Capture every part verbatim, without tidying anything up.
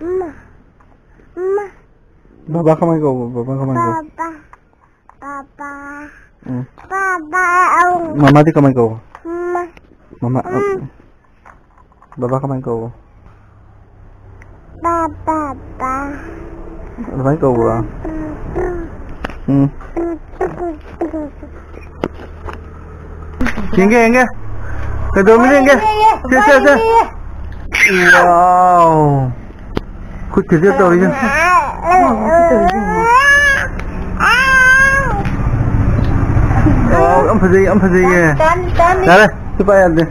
ꯃꯥ꯫ ꯃꯥ꯫ ꯕꯕꯥ ꯀꯃꯥꯏ ꯀꯧꯕ? ꯕꯕꯥ ꯀꯃꯥꯏ ꯀꯧꯕ? ꯕꯕꯥ꯫ ꯕꯕꯥ꯫ ꯎꯝ꯫ ꯕꯕꯥ꯫ ꯃꯃꯥꯗꯤ ꯀꯃꯥꯏ ꯀꯧꯕ? ꯃꯥ꯫ ꯃꯃꯥ꯫ ꯎꯝ꯫ ꯕꯕꯥ ꯀꯃꯥꯏ ꯀꯧꯕ? ꯕꯕꯥ꯫ ꯑꯗꯨꯃꯥꯏ ꯀꯧꯕ꯭ꯔꯥ? ꯎꯝ꯫ ꯌꯦꯡꯒꯦ, ꯌꯦꯡꯒꯦ꯫ ꯀꯩꯗꯧꯔꯝꯃꯤꯅꯣ ꯌꯦꯡꯒꯦ꯫ ꯁꯦ, ꯁꯦ, ꯁꯦ꯫ ꯋꯥꯎ꯫ ꯈꯨꯠꯀꯁꯦ ꯇꯧꯔꯤꯁꯦ꯫ ꯋꯥꯎ, ꯌꯥꯝ ꯐꯖꯩ, ꯌꯥꯝ ꯐꯖꯩꯌꯦ꯫ ꯌꯥꯔꯦ, ꯁꯤ ꯄꯥꯏ ꯌꯥꯗꯦ꯫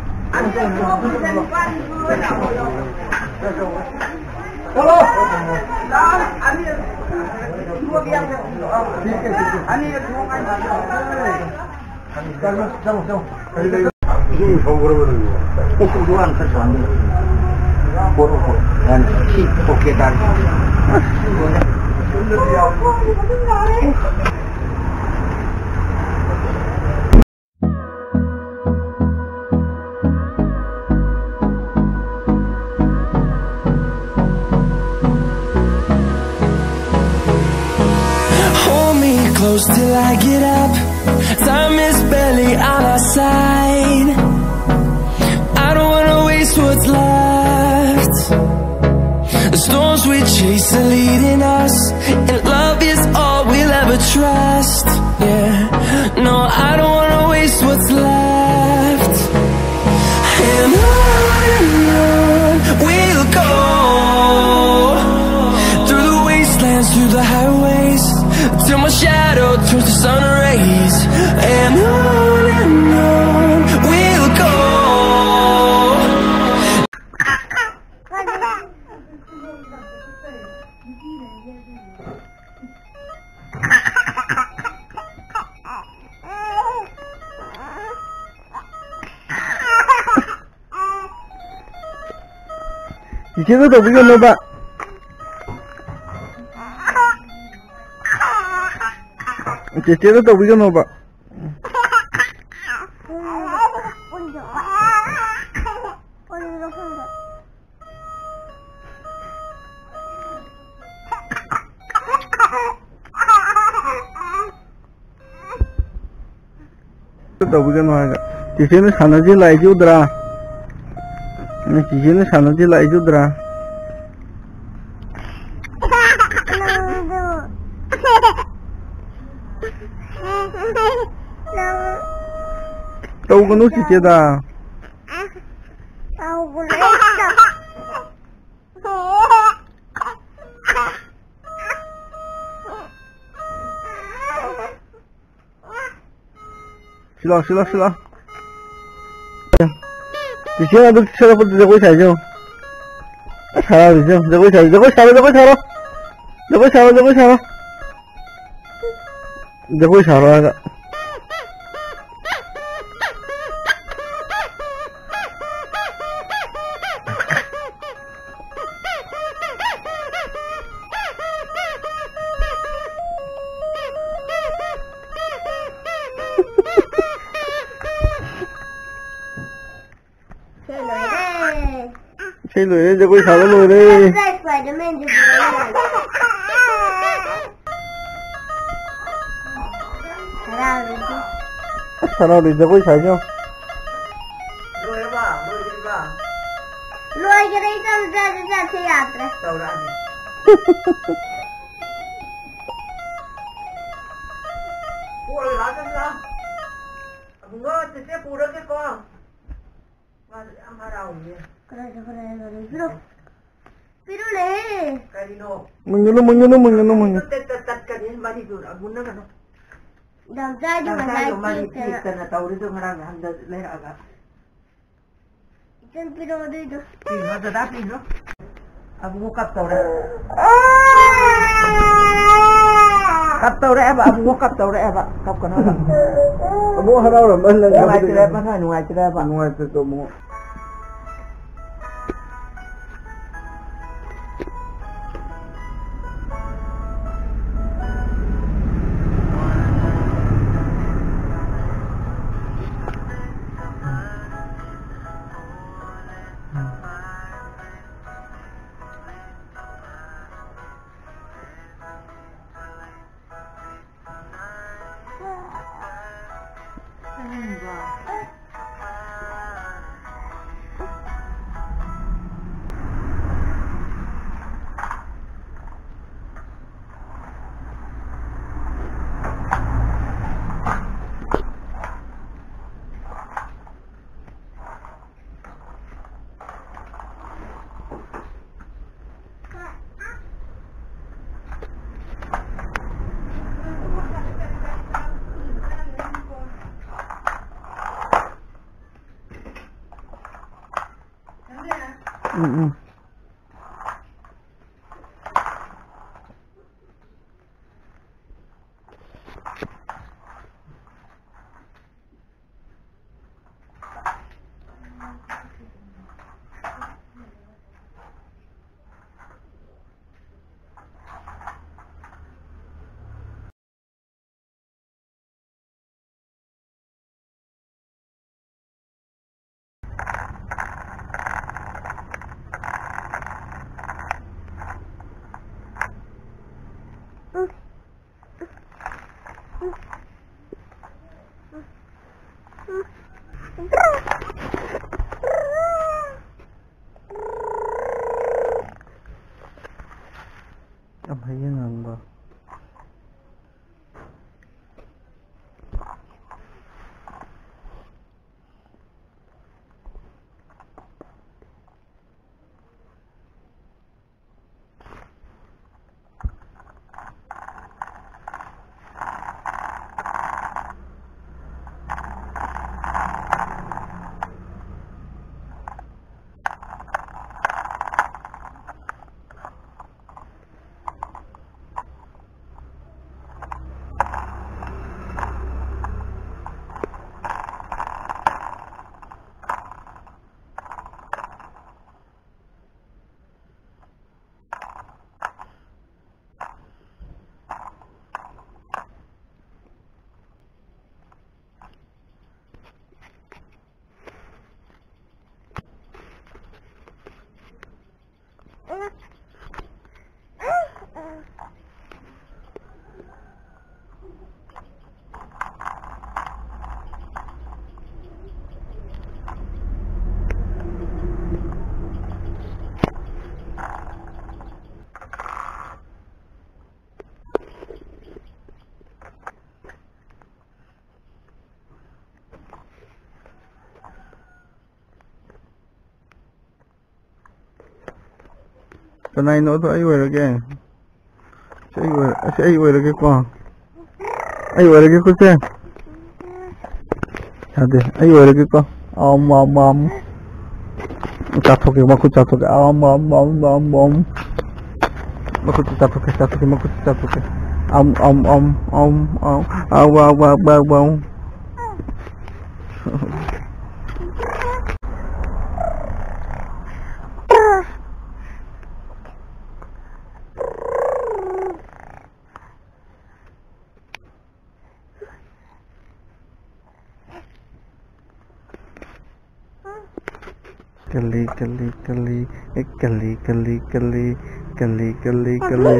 Hold me close till I get up. Time is barely on our side. I don't wanna waste what's left. The storms we chase are leading us, and love is all we'll ever trust. Yeah, no, I don't wanna waste what's left. And on and on we'll go, through the wastelands, through the highways, till my shadow turns to sun rays. And on and on we'll go. ꯆꯤꯆꯦꯗ ꯇꯧꯕꯤꯒꯅꯣꯕ꯫ ꯆꯤꯆꯦꯗ ꯇꯧꯕꯤꯒꯅꯣꯕ꯫ ꯇꯧꯕꯤꯒꯅꯨ ꯍꯥꯏꯔꯒ꯫ ꯆꯤꯆꯦꯅ ꯁꯥꯟꯅꯁꯤ ꯂꯥꯛꯏꯁꯤ ꯎꯗ꯭ꯔꯥ? ꯎꯝ, ꯆꯤꯆꯦꯅ ꯁꯥꯟꯅꯁꯤ ꯂꯥꯛꯏꯁꯤ ꯎꯗ꯭ꯔꯥ? ꯇꯧꯒꯅꯨ ꯆꯤꯆꯦꯗ꯫ ꯁꯤꯂꯥꯎ, ꯁꯤꯂꯥꯎ, ꯁꯤꯂꯥꯎ꯫ ꯆꯤꯆꯦꯅ ꯑꯗꯨ ꯁꯦꯠꯂꯛꯄꯗ ꯖꯒꯣꯏ ꯁꯥꯏꯁꯦ ꯌꯦꯡꯉꯨ꯫ ꯑꯁ, ꯍꯔꯥꯎꯔꯤꯁꯦ ꯌꯦꯡꯉꯨ꯫ ꯖꯒꯣꯏ ꯁꯥꯏ, ꯖꯒꯣꯏ ꯁꯥꯔꯣ, ꯖꯒꯣꯏ ꯁꯥꯔꯣ꯫ ꯖꯒꯣꯏ ꯁꯥꯔꯣ, ꯖꯒꯣꯏ ꯁꯥꯔꯣ꯫ ꯖꯒꯣꯏ ꯁꯥꯔꯣ ꯍꯥꯏꯔꯒ꯫ ꯏꯁꯩ ꯂꯣꯏꯔꯦ꯫ ꯏꯁꯩ ꯂꯣꯏꯔꯦ, ꯖꯒꯣꯏ ꯁꯥꯕ ꯂꯣꯏꯔꯦ꯫ ꯅꯠꯇ꯭ꯔ Spider-Man ꯁꯦ ꯄꯨꯔꯛꯑꯣ꯫ ꯍꯔꯥꯎꯔꯗꯤ꯫ ꯑꯁ, ꯍꯔꯥꯎꯔꯦ, ꯖꯒꯣꯏ ꯁꯥꯏꯁꯦ ꯌꯦꯡꯉꯣ꯫ ꯂꯣꯏꯔꯕ? ꯂꯣꯏꯗ꯭ꯔꯤꯕ? ꯂꯣꯏꯈꯔꯦ, ꯏꯆꯥ ꯅꯨꯄꯥꯁꯦ ꯆꯠꯁꯦ ꯌꯥꯗ꯭ꯔꯦ꯫ ꯇꯧꯔꯛꯑꯅꯤ꯫ ꯄꯨꯔꯒ ꯂꯥꯛꯑꯣ, ꯆꯠꯁꯤ ꯂꯥꯛꯑꯣ꯫ ꯑꯕꯨꯡꯉꯣ, ꯆꯦꯆꯦ ꯄꯨꯔꯒꯦꯀꯣ꯫ ꯃꯥꯁꯨ ꯌꯥꯝ ꯍꯔꯥꯎꯏꯌꯦ꯫ ꯀꯗꯥꯏꯗ ꯍꯣꯔꯦꯟ ꯍꯣꯔꯦꯟ ꯄꯤꯔꯣ꯫ ꯄꯤꯔꯨꯅꯦ꯫ ꯀꯔꯤꯅꯣ? ꯃꯨꯟꯒꯅꯨ, ꯃꯨꯟꯒꯅꯨ, ꯃꯨꯟꯒꯅꯨ, ꯃꯨꯟꯒꯅꯨ꯫ ꯇꯠ, ꯇꯠ, ꯇꯠꯀꯅꯤ, ꯃꯔꯤꯗꯨ ꯃꯨꯟꯅꯒꯅꯨ꯫ ꯗꯥꯝꯆꯥꯁꯨ ꯗꯥꯝꯆꯥꯁꯨ ꯉꯁꯥꯏ ꯃꯔꯤ ꯄꯤꯛꯇꯅ꯫ ꯄꯤꯛꯇꯅ ꯇꯧꯔꯤꯗꯣ ꯉꯔꯥꯡ ꯅꯍꯥꯟꯗ ꯂꯩꯔꯛꯑꯒ꯫ ꯏꯆꯟ ꯄꯤꯔꯛꯑꯣ ꯑꯗꯨꯏꯗꯣ꯫ ꯄꯤꯅꯣ, ꯗꯗꯥ ꯄꯤꯅꯣ꯫ ꯑꯕꯨꯡꯉꯣ ꯀꯞꯇꯧꯔꯦ꯫ ꯀꯞꯇꯧꯔꯦ ꯍꯥꯏꯕ, ꯑꯕꯨꯡꯉꯣ ꯀꯞꯇꯧꯔꯦ ꯍꯥꯏꯕ꯫ ꯀꯞꯀꯅꯣ ꯍꯥꯏꯕ꯫ ꯑꯕꯨꯡꯉꯣ ꯍꯔꯥꯎꯔꯝꯃꯅꯤ ꯅꯪ ꯅꯨꯡꯉꯥꯏꯇ꯭ꯔꯦ, ꯀꯞꯄꯗꯤ꯫ ꯃꯁꯥ ꯅꯨꯡꯉꯥꯏꯇ꯭ꯔꯦ ꯍꯥꯏꯕ꯫ ꯅꯨꯡꯉꯥꯏꯇ꯭ꯔꯦ ꯇꯣ ꯑꯕꯨꯡꯉꯣ꯫ ꯎꯝ꯫ ꯌꯥꯝ ꯍꯩꯌꯦ ꯉꯥꯡꯕ꯫ ꯀꯅꯥꯏꯅꯣ ꯑꯗꯣ? ꯑꯩ ꯑꯣꯏꯔꯒꯦ꯫ ꯑꯁꯤ ꯑꯩ ꯑꯣꯏꯔ-, ꯑꯁꯤ ꯑꯩ ꯑꯣꯏꯔꯒꯦꯀꯣ꯫ ꯑꯩ ꯑꯣꯏꯔꯒꯦꯀꯣ, ꯁꯦ꯫ ꯌꯥꯗꯦ, ꯑꯩ ꯑꯣꯏꯔꯒꯦꯀꯣ꯫ ꯑꯝ, ꯑꯝ, ꯑꯝ꯫ ꯆꯥꯊꯣꯛꯀꯦ, ꯃꯈꯨꯠ ꯆꯥꯊꯣꯛꯀꯦ꯫ ꯑꯝ, ꯑꯝ, ꯑꯝ, ꯑꯝ, ꯑꯝ꯫ ꯃꯈꯨꯠꯇ ꯆꯥꯊꯣꯛꯀꯦ, ꯆꯥꯊꯣꯛꯀꯦ, ꯃꯈꯨꯠꯇ ꯆꯥꯊꯣꯛꯀꯦ꯫ ꯑꯝ, ꯑꯝ, ꯑꯝ, ꯑꯝ, ꯑꯝ꯫ ꯑꯥꯎ, ꯑꯥꯎ, ꯑꯥꯎ, ꯑꯥꯎ, ꯑꯥꯎ꯫ ꯀꯜꯂꯤ, ꯀꯜꯂꯤ, ꯀꯜꯂꯤ꯫ ꯑꯦ, ꯀꯜꯂꯤ, ꯀꯜꯂꯤ, ꯀꯜꯂꯤ꯫ ꯀꯜꯂꯤ, ꯀꯜꯂꯤ, ꯀꯜꯂꯤ꯫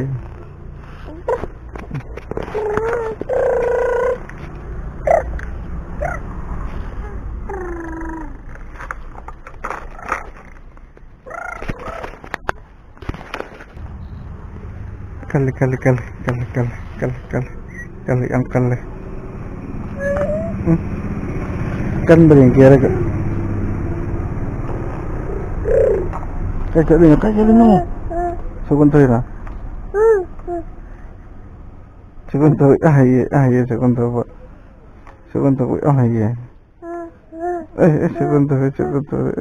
ꯀꯜꯂꯤ, ꯀꯜꯂꯤ, ꯀꯜꯂꯤ꯫ ꯀꯜꯂꯤ, ꯌꯥꯝ ꯀꯜꯂꯦ꯫ ꯎꯝ꯫ ꯀꯟꯕ꯭ꯔꯥ ꯌꯦꯡꯒꯦ ꯍꯥꯏꯔꯒ꯫ ꯀꯥꯏ ꯆꯠꯂꯤꯅꯣ? ꯀꯥꯏ ꯆꯠꯂꯤꯅꯣ? ꯁꯒꯣꯜ ꯊꯧꯔꯤꯔꯣ? ꯁꯒꯣꯜ ꯊꯧ-, ꯑꯥ, ꯍꯩꯌꯦ, ꯑꯥ, ꯍꯩꯌꯦ, ꯁꯒꯣꯜ ꯊꯧꯕ꯫ ꯁꯒꯣꯜ ꯊꯧꯕ ꯌꯥꯝ ꯍꯩꯌꯦ꯫ ꯑꯦ, ꯑꯦ, ꯁꯒꯣꯜ ꯊꯧꯋꯦ, ꯁꯒꯣꯜ ꯊꯧꯋꯦ꯫